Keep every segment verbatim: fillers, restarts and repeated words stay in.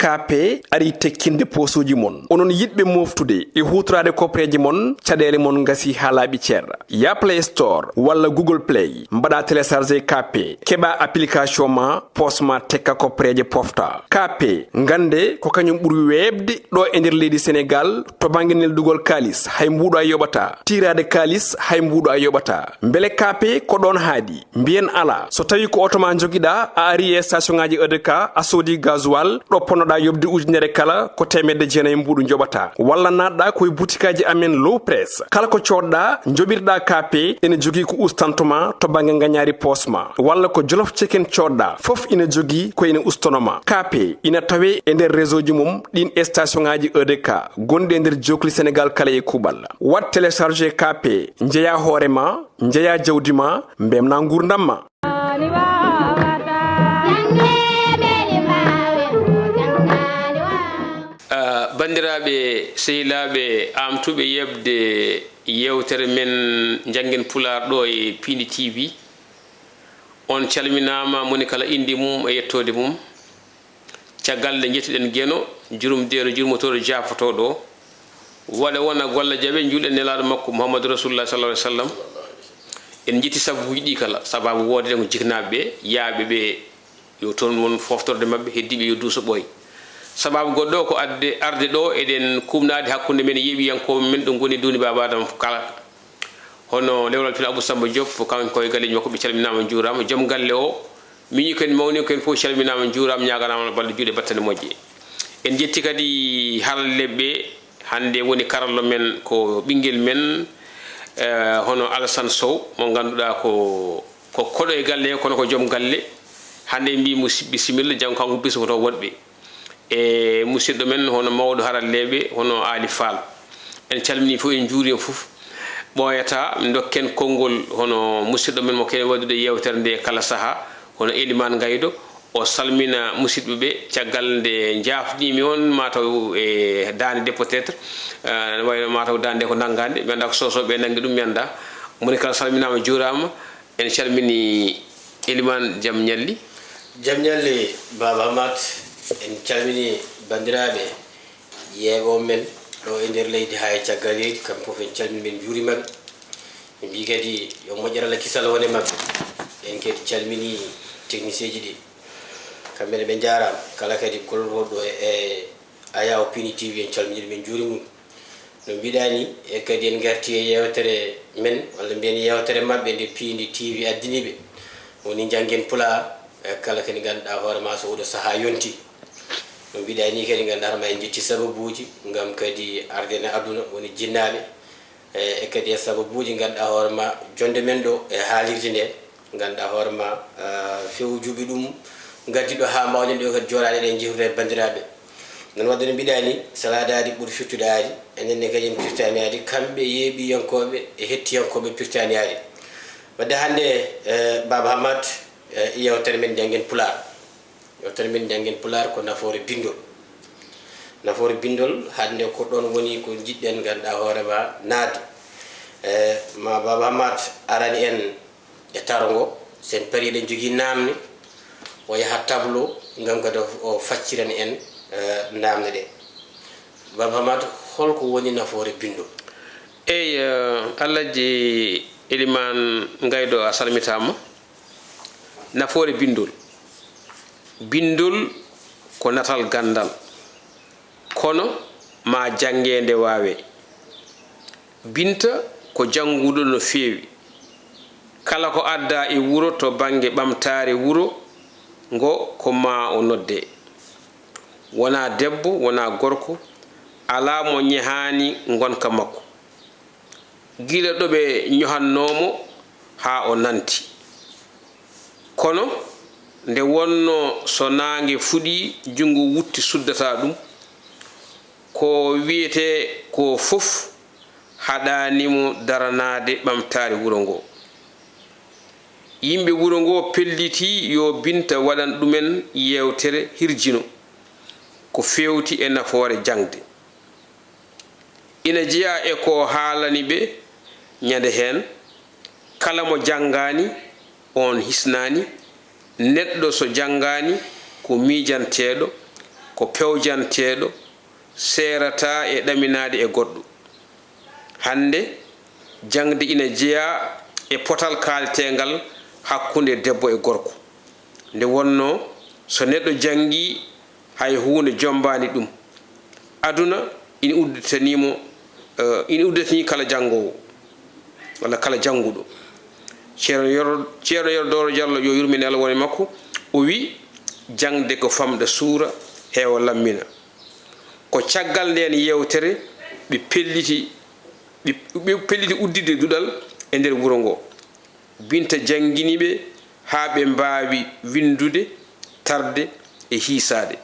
Kaape arii tekkinde poosuuji mon. Onon yiɗɓe mooftude e huutoraade kopreeje mon, caɗeele mon ngasii haa laaɓi cer. Yah Play Store walla Google Play, mbaɗaa télécharger Kaape, keɓaa application ma, poos ma tekka kopreeje pofta. Kaape, ngannde ko kañum ɓuri weeɓde ɗo e nder leydi Senegaal to bannge neldugol kaalis, hay mbuuɗo a yoɓataa. Tiiraade kaalis, hay mbuuɗo a yoɓataa. Mbele Kaape ko ɗoon haaɗi? Mbiyen alaa. So tawii ko oto ma njogiɗaa, a arii e station ŋaaji E D K, a soodii gasoil, ɗo ponnoɗaa yoɓde ujunere kala, ko teemedde jeenayi mbuuɗu njoɓataa. Walla naatɗaa ko e butikaaji amen Low Press. Kala ko coodɗaa, njoɓirɗaa Kaape, ene jogii ko ustanto ma to bannge ngañaari poos ma. Walla ko Jolof Chicken coodɗaa, fof ina jogii ko ina ustono ma. Kaape ina tawee e nder réseau ji mum ɗiin e station ŋaaji E D K gonɗi e nder jookli Senegaal kala e kuuɓal. Waɗ télécharger Kaape, njeyaa hoore ma, njeyaa jawdi ma, mbemnaa nguurndam ma. Ah, banndiraaɓe, sehilaaɓe, aamtuɓe yeɓde yeewtere men Njanngen Pulaar ɗo e Piindi T V, on calminaama, moni kala innde mum e yettoode mum. Caggal nde njettuɗen Geno, jurumdeeɗo, jurmotooɗo, jaafotooɗo o, waɗa wona golla jaɓe, njuulɗen Nelaaɗo makko Muhammadu Rasulullah sallallahu alaihi wasallam. En njetti sababuuji ɗi kala, sababu woodde ko jiknaaɓe ɓe, yaaɓe ɓe, yo toon won foftorde maɓɓe, heddiiɓe yo duuso ɓooy. Sababu goɗɗo o ko adde, arde ɗo, eɗen kuumnaade hakkunde men e yeeɓiyankooɓe men, ɗo ngoni duuni Baaba Adama kala. Hono Lewral Pine Abou Samba Diop, kanko e galleeji makko, ɓe calminaama, njuuraama. Joom galle o, miñi ko en, mawni ko en, fof calminaama, njuuraama, ñaaganaama balɗe, juuɗe, battane moƴƴe. En njetti kadi haralleeɓe ɓe, hannde woni karallo men ko ɓinngel men, eh, hono Alassane Sow, mo ngannduɗaa ko, ko koɗo e galle he, kono ko joom galle. Hannde en mbii mo si-, bisimilla, janngo kanko bisimotoo woɗɓe. E musidɗo men hono mawɗo haralleeɓe, hono Aali Faal. En calminii fof, en njuuriima fof. Ɓooyataa, ndokken konngol hono musidɗo men mo keɗen waɗdude yeewtere nde kala sahaa, hono Elimaan Ngaydo. O salmina musidɓe ɓe, caggal nde njaafniimi on, mataw e daande de peut-être, eh, ne wayno mataw daande ko nanngaande, mi anndaa ko soosooɓe nanngi ɗum, mi anndaa. Moni kala salminaama, juuraama. En calmini Elimaan, jam ñalli. Jam ñalli, Baaba Hammat. En calmini banndiraaɓe yeeɓooɓe men ɗo e nder leydi haa e caggal leydi, kamɓe fof en calmini ɓe, en njuuriima ɓe. En mbii kadi yo moƴƴere Allah kisal wone maɓɓe. En kadi calmini technicien ji ɗi. Kamɓe ne ɓe njaaraama. Kala kadi gollotooɗo e, e Ayaw Piindi T V, en calminii ɗum, en njuuriima ɗum. No mbiɗaa ni, e kadi en ngarti e yeewtere men, walla mbiyen yeewtere maɓɓe nde Piindi T V addani ɓe. Woni Njanngen Pulaar, e kala kadi ngannduɗaa hoore ma so oɗo sahaa yonti. No mbiɗaa ni kadi ngannduɗaa hoore ma en njetti sababuuji, ngam kadi arde e aduna, woni jinnaaɓe. E, e kadi e sababuuji ngannduɗaa hoore ma jonde men ɗo e haalirde nde. Ngannduɗaa hoore ma, ah, fewjuɓe ɗum, ngaddi ɗo haa mbaawɗen ɗo kadi jooɗaade ɗen, njehrude e banndiraaɓe. Noon waɗde no mbiɗaa ni, so alaa daadi ɓuri firtude aadi, enen ne kadi en pirtaani aadi, kamɓe yeeɓiyankooɓe e hettiyankooɓe pirtaani aadi. Waɗde hannde, eh, Baaba Hammat, eh, yeewtere men Njanngen Pulaar. Yeewtere men Njanngen Pulaar ko nafoore binndol. Nafoore binndol, hannde ko ɗoon woni ko njiɗɗen ngannduɗaa hoore ma naatde. Eh, ma Baaba Hammat arani en e taro ngo, so en parii eɗen njogii naamne, o yaha tableau ngam kadi o, o faccirana en, eh, naamne ɗe. Baaba Hammat, holko woni nafoore binndol? Eey, eh, Alhaji Elimaan Ngaydo, a salmitaama. Nafoore binndol. Binndol ko natal ganndal. Kono ma jannge nde waawe. Binta ko jannguɗo no feewi. Kala ko adda e wuro to bannge ɓamtaare wuro ngo ko ma o nodde. Wonaa debbo, wonaa gorko, alaa mo ñehaani ngonka makko. Gila ɗo ɓe ñohannoo mo haa o nanti. Kono nde wonnoo so naange fuɗii, junngo wutti suddataa ɗum. Ko wiyetee koo fof haɗaani mo daranaade ɓamtaare wuro ngoo. Yimɓe wuro ngoo pellitii yo Binta waɗan ɗumen yeewtere hirjino ko feewti e nafoore jaŋde. Ina jeyaa e ko haalani ɓe ñande heen, kala mo janngaani, oon hisnaani. Neɗɗo so janngaani, ko miijanteeɗo, ko pewjanteeɗo, seerataa e ɗaminaade e goɗɗo. Hannde, jaŋde ina jeyaa e potal kaaleteengal hakkunde debbo e gorko. Nde wonnoo, so neɗɗo janngii, hay huunde jommbaani ɗum. Aduna ina udditanii mo, eh, ina udditanii kala janngoowo, walla kala jannguɗo. Ceerno Yero, Ceerno Yero Dooro Jallo, yo yurmeende Allah won e makko, o wi, jaŋde ko famɗa suura, heewa lammina. Ko caggal ndeen yeewtere ɓe pelliti, ɓe, ɓe pelliti udditde duɗal e nder wuro ngoo. Binta janngini ɓe haa ɓe mbaawi winndude, tarde e hiisaade.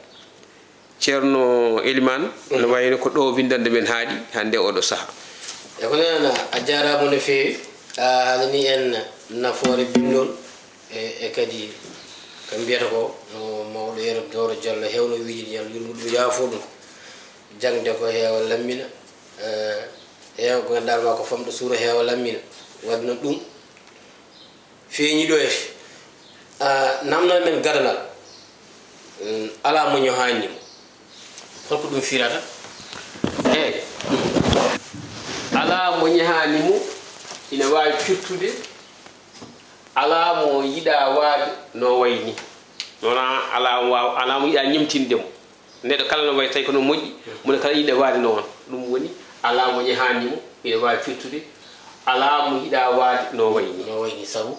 Ceerno Elimaan, no wayno ko ɗo winndannde men haaɗi hannde oɗo saha. E ko nanana, a jaaraama no feewi. A haalani en nafoore binndol e, e kadi ko mbiyata ko no mawɗo Yero Dooro Jallo heewno wiide, yo Allah yurmo ɗum, yaafo ɗum. Jaŋde ko heewa lammina, eh, heewa ko ngannduɗaa ma ko famɗo suura heewa lammina. Wadde noon ɗum feeñi ɗo e, ah, namdal men gadanal, mm, alaa mo ñohaani mo. Holko ɗum firata? Eey. Alaa mo ñahaani mo, ina waawi firtude, alaa mo yiɗaa waade no wayi ni. Wonaa alaa mo waaw-, alaa mo yiɗaa ñemtinde mo. Neɗɗo kala no wayi, tawi ko no moƴƴi, mo ne kala yiɗa waade noon. Ɗum woni, alaa mo ñahaani mo, ina waawi firtude, alaa mo yiɗaa waade no wayi ni. No wayi ni, sabu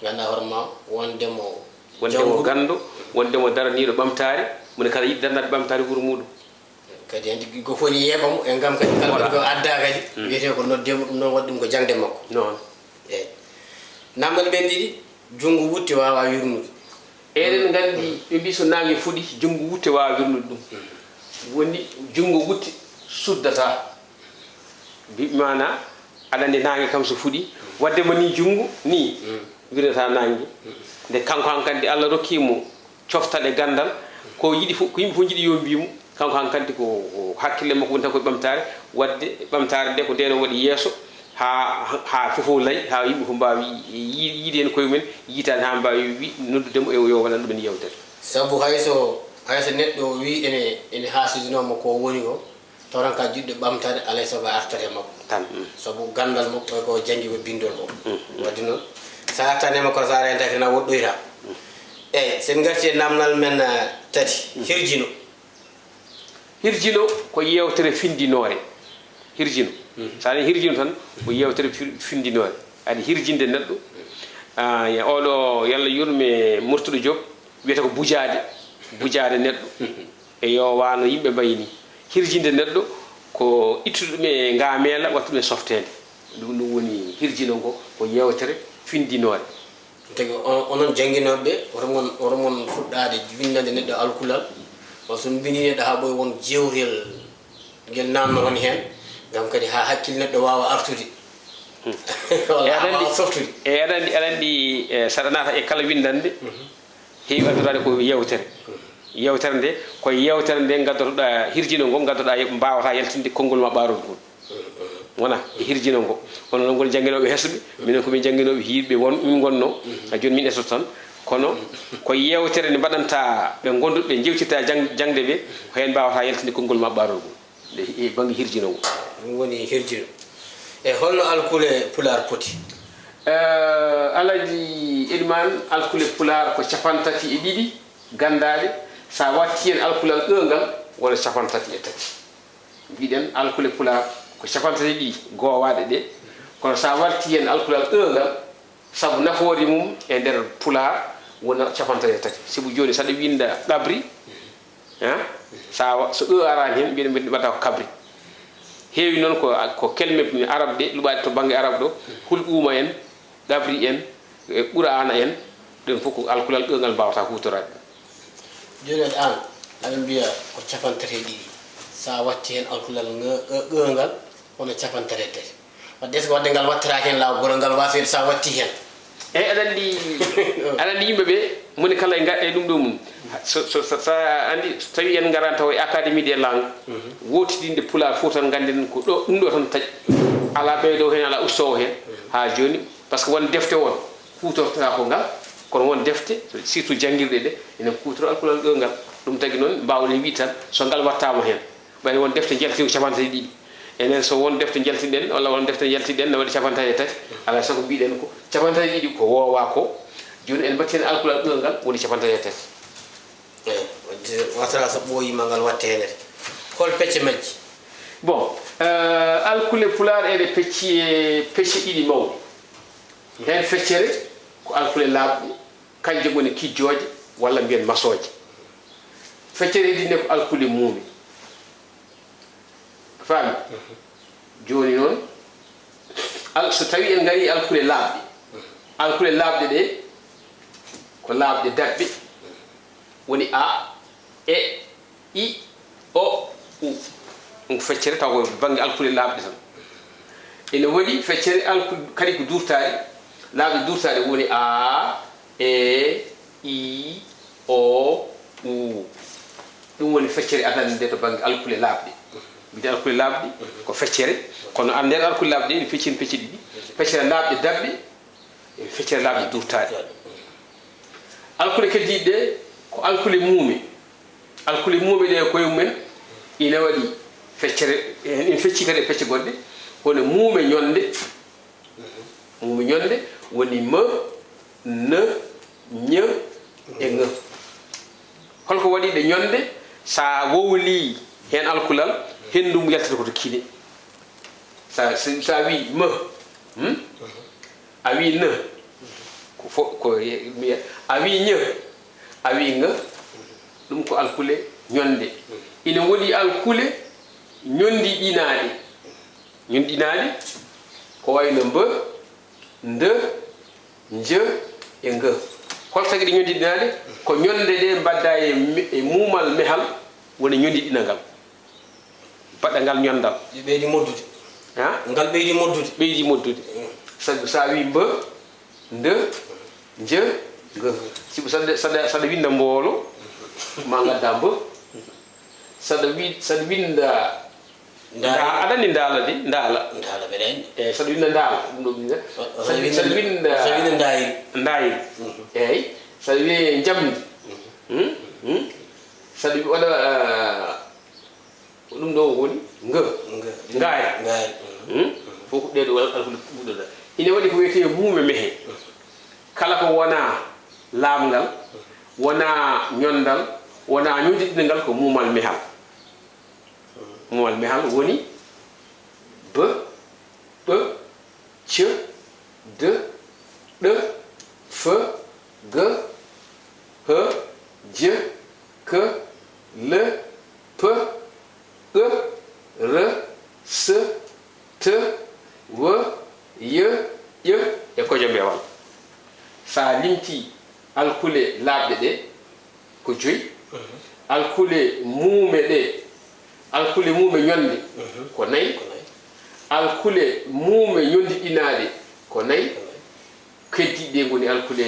ngannduɗaa hoore ma, wonde mo wonde mo jannguɗo, ganndo, wonde mo daraniiɗo ɓamtaare, mo ne kala yiɗi daranaade ɓamtaare wuro muuɗum. Kadi hannde ko foti yeeɓa mo, e ngam kadi kala ko adda kadi, wiyetee ko noddeemo ɗum noon, waɗi ɗum ko jaŋde makko. Noon. Eey. Namdal ɓen ɗiɗi, junngo wutte waawaa wirnude. Eɗen nganndi, ɓe mbii so naange fuɗi, junngo wutte waawaa wirnude ɗum. Woni junngo wutte suddataa. Bi maanaa, aɗa anndi naange kam so fuɗi, waɗde mo nii junngo nii, wirnata naange. Nde kanko hankadi Allah rokkii mo coftal e ganndal, ko yiɗi fof, ko yimɓe fof njiɗi yo mbiy mo, kanko hankadi ko, ko hakkille makko woni tan koye ɓamtaare, waɗde ɓamtaare nde ko ndeen o waɗi yeeso, haa, haa fof o lay, haa yimɓe fof mbaawi yi-, yiide heen koye mumen, yiitaani haa mbaawi wi-, noddude mo e o yo waɗan ɗum en yeewtere. Sabu hay so, hay so neɗɗo wii ene, ene haasijinoo mo ko woni ko, tawran ka jiɗɗo ɓamtaade, alay sago a artat e makko. Tan, mm. Sabu ganndal makko, ko janngi ko binndol o. Mm, mm. Wadde noon, so a artaani e makko, so a rentaki na woɗɗoyta. Mm. Eey, so en ngarti e namdal men, eh, tati, mm, hirjino. Hirjino ko yeewtere finndinoore. Hirjino. Mm. So a nanii hirjino tan, ko yeewtere fi-, finndinoore. Aɗa hirjinde neɗɗo. Ah, ya, oɗo, Yalla yurme Murtuɗo Diop, wiyata ko bujaade. Bujaade neɗɗo. Mm. E yo wano yimɓe mbayi ni. Hirjinde neɗɗo ko ittude ɗum e ngaameela, waɗta ɗum e softeende. Ɗum, ɗum woni hirjino ngo, ko yeewtere finndinoore. Tagi on, onon jannginooɓe ɓe, woto mon, woto mon fuɗɗaade winndande neɗɗo alkulal. On so on mbinndii neɗɗo haa ɓooya, won jeewtel ngel naamno on heen, ngam kadi haa hakkille neɗɗo waawa artude. Hmm. Walla e aɗa haa anndi, waawa softude. E aɗa anndi, aɗa anndi, e, so aɗa naata e kala winndannde, mhm, heewi addoraade ko yeewtere. Yeewtere nde, ko yeewtere nde ngaddotoɗaa, hirjino ngo ngaddoɗaa, mbaawataa yaltinde konngol maa ɓaarol ngol. Wona e hirjino ngo. Onon ngol jannginooɓe hesɓe, minen ko min jannginooɓe hiirɓe won, min ngonnoo. A jooni min esoto tan. Kono ko yeewtere nde mbaɗanta ɓe ngonnduɓe, ɓe njewtirta jang-, jaŋde ɓe, ko heen mbaawataa yaltinde konngol maa ɓaarol ngol. Nde e bannge hirjino ngo. Ɗum woni hirjino. E holno alkule Pulaar poti? Eh, Alhaji Elimaan, alkule Pulaar ko capantati e ɗiɗi ganndaaɗe. So a waɗtii heen alkulal ɗo ngal, wona capantati e tati. Mbiɗen alkule Pulaar ko capantati e ɗiɗi goowaaɗe ɗe. Kono so a waɗtii heen alkulal ɗo ngal, sabu nafoore mum e nder Pulaar wona capantati e tati. Sibu jooni so aɗa winnda qabri, eh, so a wa-, so ɗo araani heen, mbiɗen, mbiɗen mbaɗata ko kabri. Heewi noon ko, ko kelme arab ɗe, luɓaaɗe to bannge arab ɗo, hulɓuuma en, qabri en, e qur'aana en, ɗum fof ko alkulal ɗo ngal mbaawata huutoraade. Jooni aan, aɗa mbiya ko capantati e ɗiɗi. So a waɗtii heen alkulal nga-, ɗo ngal, wona capantati e tati. Wadde, est-ce que wadde ngal wattiraaki heen laawol, kono ngal waasde so a waɗtii heen? Eey, aɗa anndi, aɗa anndi yimɓe ɓe, moni kala e nga-, e ɗum ɗo mum. So, so, so, so a anndi, so tawii en ngaraani taw e Académie des langues, mhm, wootidinde Pulaar fof tan, ngannden ko ɗo, ɗum ɗo tan taƴi. Alaa ɓeydo heen, alaa ustoowo heen. Mhm. Haa jooni, par ce que won defte won kuutortaako ngal, kono won defte, surtout janngirɗe ɗe, enen kuutoro alkulal ɗo ngal. Ɗum tagi noon, mbaawɗen wiide tan, so ngal wattaama heen, ɓayde won defte njaltii ko capanɗe tati e ɗiɗi. Enen, so won defte njaltiɗen, walla won defte njaltiɗen, ne waɗi capanɗe tati e tati, alaa e sago mbiɗen ko capanɗe tati e ɗiɗi ko woowaa ko. Jooni, en mbaɗti heen alkulal ɓurel ngal, woni capanɗe tati e tati. Eey, wadde, wata so ɓooyiima ngal watte heen. Hol pecce majji? Bon, eh, alkule pulaar ene pecci e pecce ɗiɗi mawɗe. Heen feccere ko alkule laaɓɗe, kanje ngoni kijjooje walla mbiyen masooje. Feccere heddiinde ko alkule muume. A faami? Jooni noon, al-, so tawii en ngarii alkule laaɓɗe, alkule laaɓɗe ɗe ko laaɓɗe daɓɓe, woni A, E, I, O, U. Ɗum ko feccere taw ko bannge alkule laaɓɗe tan. Ene waɗi feccere alku-, kadi ko duurtaaɗe, laaɓɗe duurtaaɗe woni A, E, I, O, U. Ɗum woni feccere adannde nde to bannge alkule laaɓɗe. Mbiɗen alkule laaɓɗe ko feccere, kono an nder alkule laaɓɗe ene fecci heen pecce ɗiɗi. Feccere laaɓɗe daɓɓe, e feccere laaɓɗe duurtaaɗe. Alkule keddiiɗe ɗe ko alkule muume. Alkule muume ɗe koye mumen ina waɗi feccere, en fecci kadi e pecce goɗɗe, kono muume ñonde, muume ñonde woni M, N, Ñ e Ŋ. Holko waɗi ɗe ñonde? Sa wowli heen alkulal, henndu mum yaltata ko to kiine. Sa, sa, sa wi M, hmm? A wi N, ko fo-, ko ye-, mi-, a wi Ñ, a wi Ŋ, ɗum ko alkule ñonde. Ina woni alkule ñondiɗinaaɗe. Ñondiɗinaaɗe ko wayno Mb, Nd, Nj e Ng. Hol tagi ɗe ñondiɗinaaɗe? Ko ñonde ɗe mbaɗda e me-, e muumal mehal woni ñondiɗinangal. Baɗɗa ngal ñondal. Ɗe ɓeydi moddude. Ha? Ngal ɓeydi moddude. Ɓeydi moddude. Mm. Sabu sa wi Mb, Nd, Nj, Ng. Sibu saɗa, saɗa, saɗa winda mboolo, ma ngadda Mb. Saɗa wi-, saɗa winda Ndaala. Nda-, aɗa anndi ndaala de, ndaala. Ndaala mbeɗa anndi. Eeyi, saɗa winda ndaala, ɗum ɗo winda. O-, o saɗa saɗa winda, winda, saɗa winda ndaayiri. Ndaayiri. Mhm. Eeyi, saɗa wiya njamndi. Mhm. Hmm? Hmm? Saɗa wi-, waɗa, ah, ko ɗum ɗo woni nga. Nga. Ngaari. Ngaari. Mhm. Hmm? Fof ko ɗee ɗo wal-, alkule ɓurɗo ɗa. Ine waɗi ko wiyetee muume mehe. Mhm. Kala ko wonaa laaɓngal, wonaa ñonndal, wonaa ñondiɗinangal ko muumal mehal. Muumal mehal woni B, Ɓ, C, D, Ɗ, F, G, H, J, K, L, P, E, R, S, T, W, Y, Ƴ e kojombeewal. So a limtii alkule laaɓɗe ɗe, ko joyi. Mhm. Alkule muume ɗe, alkule muume ñonde, mhm, ko nayi. Ko nayi. Alkule muume ñondiɗinaaɗe, ko nayi. Ko nayi. Keddiiɗe ɗe ngoni alkule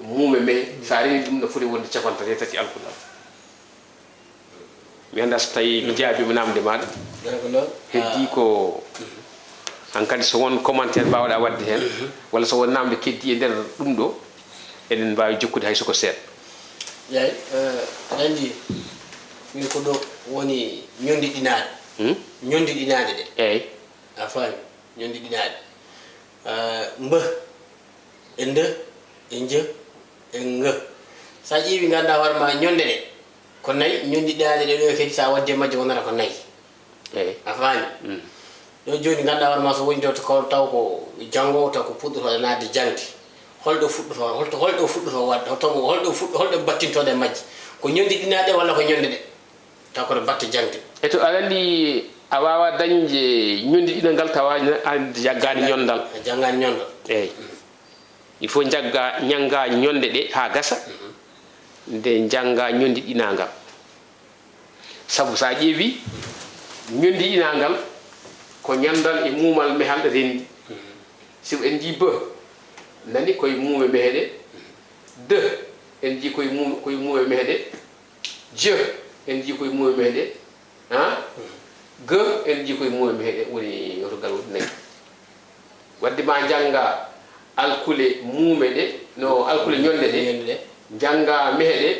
muume mehe. Mhm. So a rewii ɗum, no foti wonde capanɗe tati e tati alkule. Mi anndaa so tawii mi, mhm, jaabiima naamnde maaɗa. Jaabi noon. Heddii, ah, ko, mhm, hankadi so won commentaire mbaawɗaa waɗde heen, mhm, walla so won naamnde keddii e nder ɗum ɗo, eɗen mbaawi jokkude hay so ko seeɗa. Eeyi, eh, aɗa anndi, min ko ɗo woni ñondiɗinaaɗe. Hmm? Ñondiɗinaaɗe ɗe. Eeyi. A faami? Ñondiɗinaaɗe. Eh, mb, e nd, e nj, e ng. So a ƴeewi, nganndaa hoore ma ñonde ɗe ko nayi, ñondiɗinaaɗe ɗe ɗo kadi, so a waddii e majje, wonata ko nayi. Eeyi. A faami? Mm. Ɗo jooni, nganndaa hoore ma, so woni ɗo to ko, taw ko janngo, taw ko puɗɗotooɗo naatde jaŋde. Holɗo fuɗɗotoo, holto, holɗo fuɗɗotoo waɗde, holto, holɗo fuɗ-, holɗo battintoɗo e majje? Ko ñondiɗinaaɗe walla ko ñonde ɗe? Taw kono batte jaŋde. E to aɗa anndi a waawaa dañde ñondiɗinangal tawa a jaggaani ñonndal. A janngaani ñonndal. Eeyi. Mm. Il faut njagga, njannga ñonde ɗe haa gasa, mhm, nde njannga ñondiɗinangal. Sabu so a ƴeewi, ñondiɗinangal ko ñanndal e muumal mehal renndi. Mhm. Si en njii B, nani koye muume mehe ɗe. D, en njii koye mum-, koye muume mehe ɗe. J, en njii koye muume mehe ɗe. Ha? G, en njii koye muume mehe ɗe, woni yotogal woni nayi. Wadde ma njannga alkule muume ɗe, no alkule ñonde ɗe, ñonde ɗe, njannga mehe ɗe,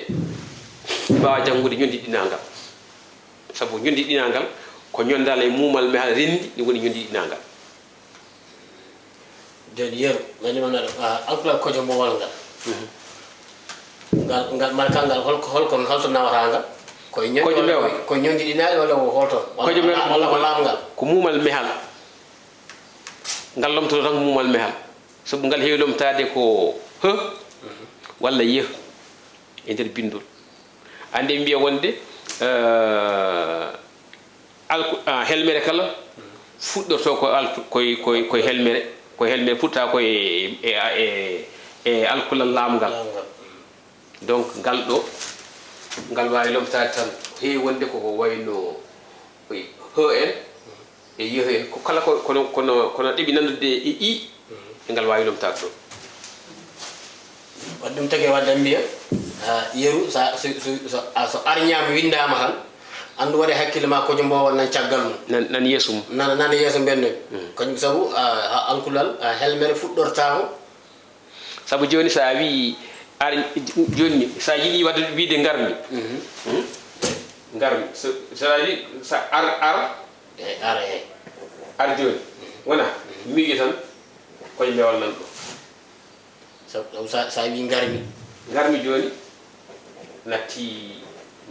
Mbaawa janngude ñondi ɗinangal. Sabu ñondi ɗinangal ko ñondaale e muumal mehal renndi, ɗum woni ñondi ɗinangal. Jooni yeru woni mana alkulal kojo mowal ngal. Ngal ngal markal ngal holko holko holto nawataa ngal? Koye ñondi Kojo walla mewal. Koye ñondi ɗinaali walla ko holto? Walla Kojo mewal walla ko laamngal? Ko muumal mehal. Ngal lomtoto tan ko muumal mehal. Sabu ngal heewi lomtaade ko h walla yeh e nder binndol. Anndi ɓe mbiya wonde eh, alku ah, helmere kala fuɗɗorto ko alku koye koye koye helmere koye helmere fuɗɗata koye e, e, e, e alkulal laamngal. Laamngal. Donc ngal ɗo ngal waawi lomtaade tan heewi wonde koko wayno h en e yeh en ko kala ko kono kono kono ɗeɓi nanndude e i e ngal waawi lomtaade ɗo. Waɗi ɗum tagi wadde mbiya yeru sa so so so a- so arñaama winndaama tan anndu waɗe hakkille ma kojo mbowal nan caggal mum. Nan nan yeeso mum. Nana nana yeeso mbennoy. Kañum sabu ah, ah, alkulal ah, helmere fuɗɗortaako. Sabu jooni so a wii ar jooni so a yiɗi waɗde wiide ngarmi. Hmm? Ngarmi so so a wii so ar ar Eyi ara eyi. Ar jooni wona miijo tan koye mbewal nan ɗo. Sabu ɗum sa sa wii ngarmi. Ngarmi jooni natti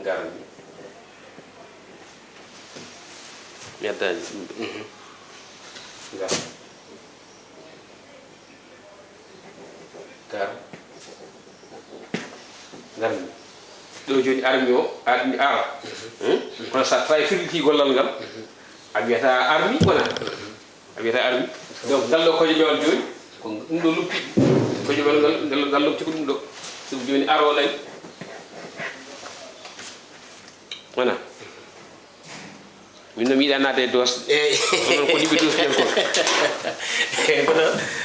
ngarmi. Mi addaani ɗum ɗo. Ngarmi. Gar. Ngarmi. Ɗo jooni armi o armi ar. Hmm? Kono so a tawi firliti gollal ngal a wiyata armi wona. A wiyata armi. Donc ngal ɗo kojo bewal jooni ko ɗum ɗo luppi. Kojo bewal ngal ngal ngal lopti ko ɗum ɗo. Ɗum jooni ar o lay. Wona. Min no mi yiɗa naade e doos. Eyi. Onon ko ɗiɓi doos ɓen kon. Eyi kono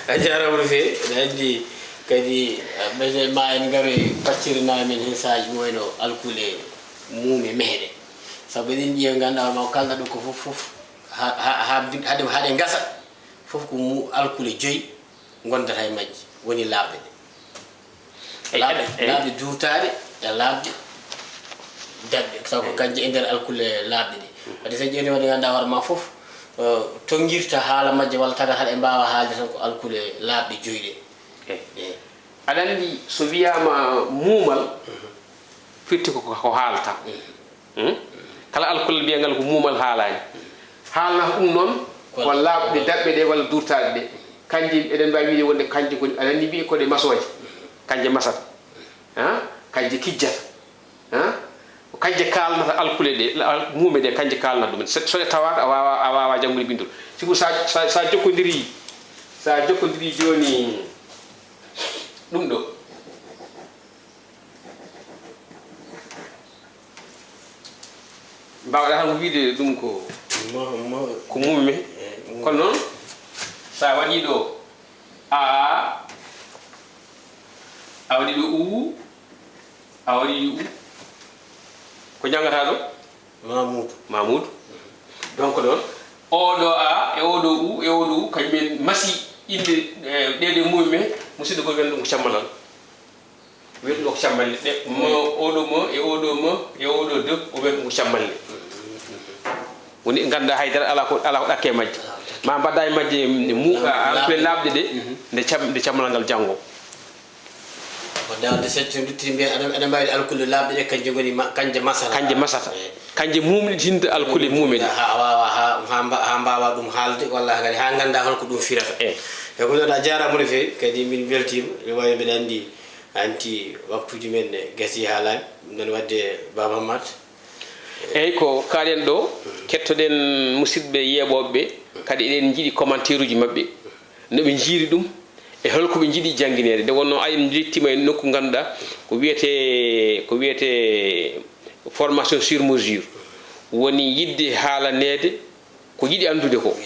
a jarama no feewi aɗa anndi kadi ɓeyde ma en ngaro e paccirina men heen saaji mo wayno alkule muume mehɗe. Sabu eɗen mbiya ngannduɗaa ma kalɗa ɗo ko fof fof haɗe haɗe ngasa fof ko mu alkule joyi. Ngondata e majji woni laaɓɗe ɗe. Laaɓɗe laaɓɗe duurtaaɗe e laaɓɗe daɗɗe sabu ko kanje e nder alkule laaɓɗe ɗe. Wadde so ƴeewni wadde ngannduɗaa hoore ma fof tonngirta haala majje walla tagata haɗa e mbaawa haalde tan ko alkule laaɓɗe joyi ɗe. Eyi. Aɗa anndi so wiyaama muumal firti ko ko haalta. Hmm? Kala alkulal mbiyangal ko muumal haalaani. Haalnata ɗum noon ko laaɓɗe daɓɓe ɗe walla duurtaaɗe ɗe. Kanje eɗen mbaawi wiide wonde kanje koni aɗa anndi mbiye ko ɗe masooje. Kanje masata. Ha? Kanje kijjata. Ha? Ko kanje kaalnata alkule ɗe muume ɗe kanje kaalnata ɗum. So ɗe tawaaka a waawa a waawa janngude binndol. Sibu sa sa jokkondirii sa jokkondirii jooni ɗum ɗo. Mbaawɗaa tan ko wiyde ɗum ko ko muume. Kono noon so a waɗii ɗo a a waɗii ɗo u a waɗii ɗo u ko njanngataa ɗo. Mamuudu. Mamuudu. Donc noon oɗo a e oɗo u e oɗo u kañum en masi innde ɗeɗe muume musidɗo ko wiyata ɗum ko cammalal. Wiyata ɗum ko cammalle ɗe mo oɗo mo e oɗo mo e oɗo de o wiyata ɗum ko cammalle. Woni ngannda haydara ala ko ala ko ɗakke majje ma mbaɗa e majje mu alkule laaɓɗe ɗe nde cam nde cammalal ngal janngo. Wadde wadde so luttiri mbiyen aɗa aɗa mbawi alkule laaɓɗe ɗe kanje goni kanje masata kanje masata. Kanje mumɗitinta alkule mumen. Ha wawa ha ha mbawa ɗum haalde walla kadi ha ganda holko ɗum firata. E ko noon a jarama no fewi kadi min beltima no wawi mbeɗa andi anti waktuji men gasi haalani ɗum ɗon wadde baba hammat. Eyyi ko kaɗen ɗo kettoɗen musidɓe yeeɓoɓeɓe kadi eɗen jiiɗi commentaire uji mabɓe noɓe jiiri ɗum e holko ɓe jiiɗi janngineede nde wonnoo aɗen njettiima e nokku ngannduɗaa ko wiyetee ko wiyetee formation sur mesure woni yiɗde haalaneede ko yiɗi anndude ko ko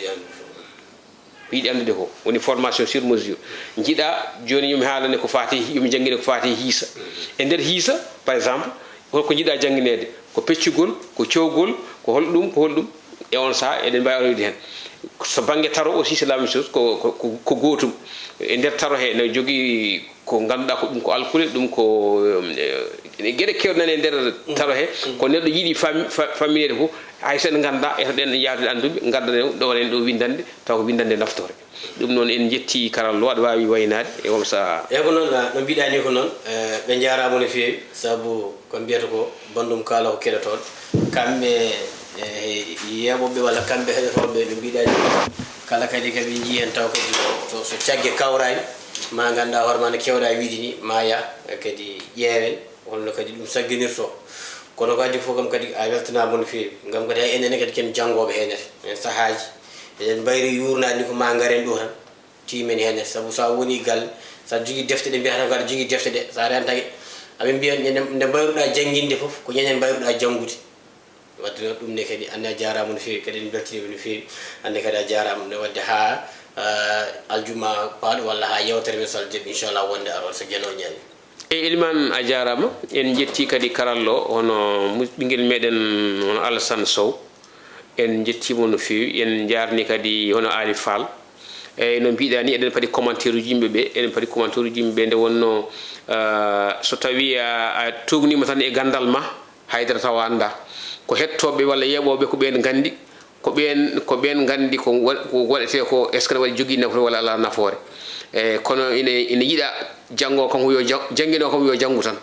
yiɗi anndude ko woni formation sur mesure njiɗa jooni yomi haalane ko faati yomi janngine ko faati hiisa e nder hiisa par exemple holko njiɗa janngineede ko peccugol ko cowgol ko holɗum ko holɗum e on saha eɗen mbawi aroyde hen so banggue taro aussi c'est la même chose ko ko gootum e nder taro he ne jogui ko ganduɗa ko ɗum ko alkule ɗum ko Ene geɗe kewɗe nani e nder taro he, ko neɗɗo yiɗi fami-, fa-, fammineede fof, hay so en nganndaa, eto ɗen yahdude annduɓe, ngaddanen ɗo, waɗen ɗo winndannde, taw ko winndannde naftoore. Ɗum noon, en njetti karallo, aɗa waawi waynaade e on sahaa. Eey, ko noon, no mbiɗaa ni ko noon, eh, ɓe njaaraama no feewi, sabu ko mbiyata ko banndum kaala ko keɗotooɗo. Kamɓe, eh, yeeɓooɓe walla kamɓe heɗotooɓe no mbiɗaa ni, kala kadi ko ɓe njii heen taw kadi so, so cagge kawraani, ma nganndaa hoore ma no keewɗaa wiide ni, ma yah kadi ƴeewen. Holno kadi ɗum sagginirtoo. Kono ko adii fof kam kadi a weltanaama no feewi. Ngam kadi hay enen kadi ken janngooɓe heenere. Heen sahaaji eɗen mbayri yuurnaade ni ko ma ngaren ɗo tan, tiimen heenere. Sabu so a woni galle, so a jogii defte ɗe mbiyata ko aɗa jogii defte ɗe, so a rentake, aɓe mbiya nde, nde mbayruɗaa jannginde fof, ko ñanden mbayruɗaa janngude. Wadde noon ɗum ne kadi, Anne a jaaraama no feewi, kadi en mbeltiniima no feewi. Anne kadi a jaaraama no wadde haa, ah, aljuma paaɗo walla haa yewtere men so Allah jaɓi, inchallah, wonde aroore so Geno ñaawi. E Elimane, a jaaraama. En njetti kadi karallo, hono mus-, ɓinngel meɗen, hono Alassane Sow. En njettiima no feewi. En njaarni kadi hono Ali Fall. Eyi, no mbiɗa ni, eɗen paɗi commentaire uji yimɓe ɓe, eɗen paɗi commentaire uji yimɓe ɓe, nde wonno, ah, so tawi a, a tuugniima tan e ganndal ma, haydara tawa annda. Ko hettooɓe walla yeeɓooɓe ko ɓeen nganndi, ko ɓeen, ko ɓeen nganndi ko wa-, ko waɗetee ko, est-ce que ne waɗi jogii nafoore walla alaa nafoore. E, kono ine, ine yiɗa janngo kam yo ja-, jannginoo kam yo janngu tan.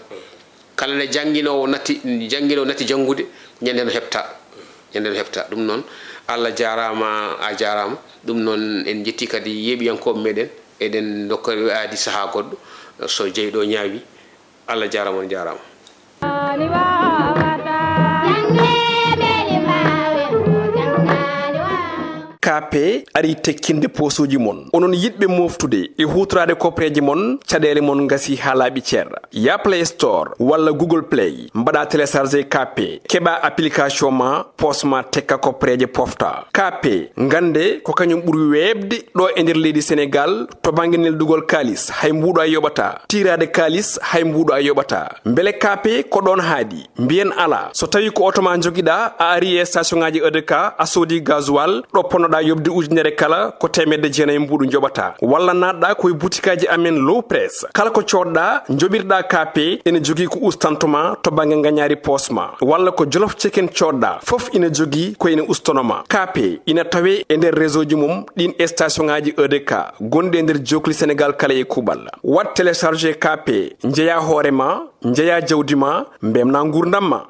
Kala nde jannginoowo natti, jannginoowo natti janngude, ñande no heɓta. Ñande no heɓta. Ɗum noon, Allah jaaraama, a jaaraama. Ɗum noon, en njetti kadi yeeɓiyankooɓe meɗen. Eɗen ndokka ɓe aadi sahaa goɗɗo, so jeyɗo ñaawi. Allah jaaraama, on jaaraama. Kaape arii tekkinde poosuuji mon. Onon yiɗɓe mooftude e huutoraade kopreeje mon, caɗeele mon ngasii haa laaɓi cer. Yah Play Store walla Google Play, mbaɗaa télécharger Kaape, keɓaa application ma, poos ma tekka kopreeje pofta. Kaape, ngannde ko kañum ɓuri weeɓde ɗo e nder leydi Senegaal to bannge neldugol kaalis, hay mbuuɗu a yoɓataa. Tiiraade kaalis, hay mbuuɗu a yoɓataa. Mbele Kaape ko ɗoon haaɗi? Mbiyen alaa. So tawii ko oto ma njogiɗaa, a arii e station ŋaaji E D K, a soodii gasoil, ɗo ponnoɗaa yoɓde ujunere kala, ko teemedde jeenayi mbuuɗu njoɓataa. Walla naatɗaa ko e butikaaji amen Low Press. Kala ko coodɗaa, njoɓirɗaa Kaape, ene jogii ko ustanto ma to bannge ngañaari poos ma. Walla ko Jolof Chicken coodɗaa, fof ina jogii ko ene ustono ma. Kaape ina tawee e nder réseau ji mum ɗiin station ŋaaji E D K gonɗi e nder jookli Senegaal kala e kuuɓal. Waɗ télécharger Kaape, njeyaa hoore ma, njeyaa jawdi ma, mbeltinaa nguurndam ma.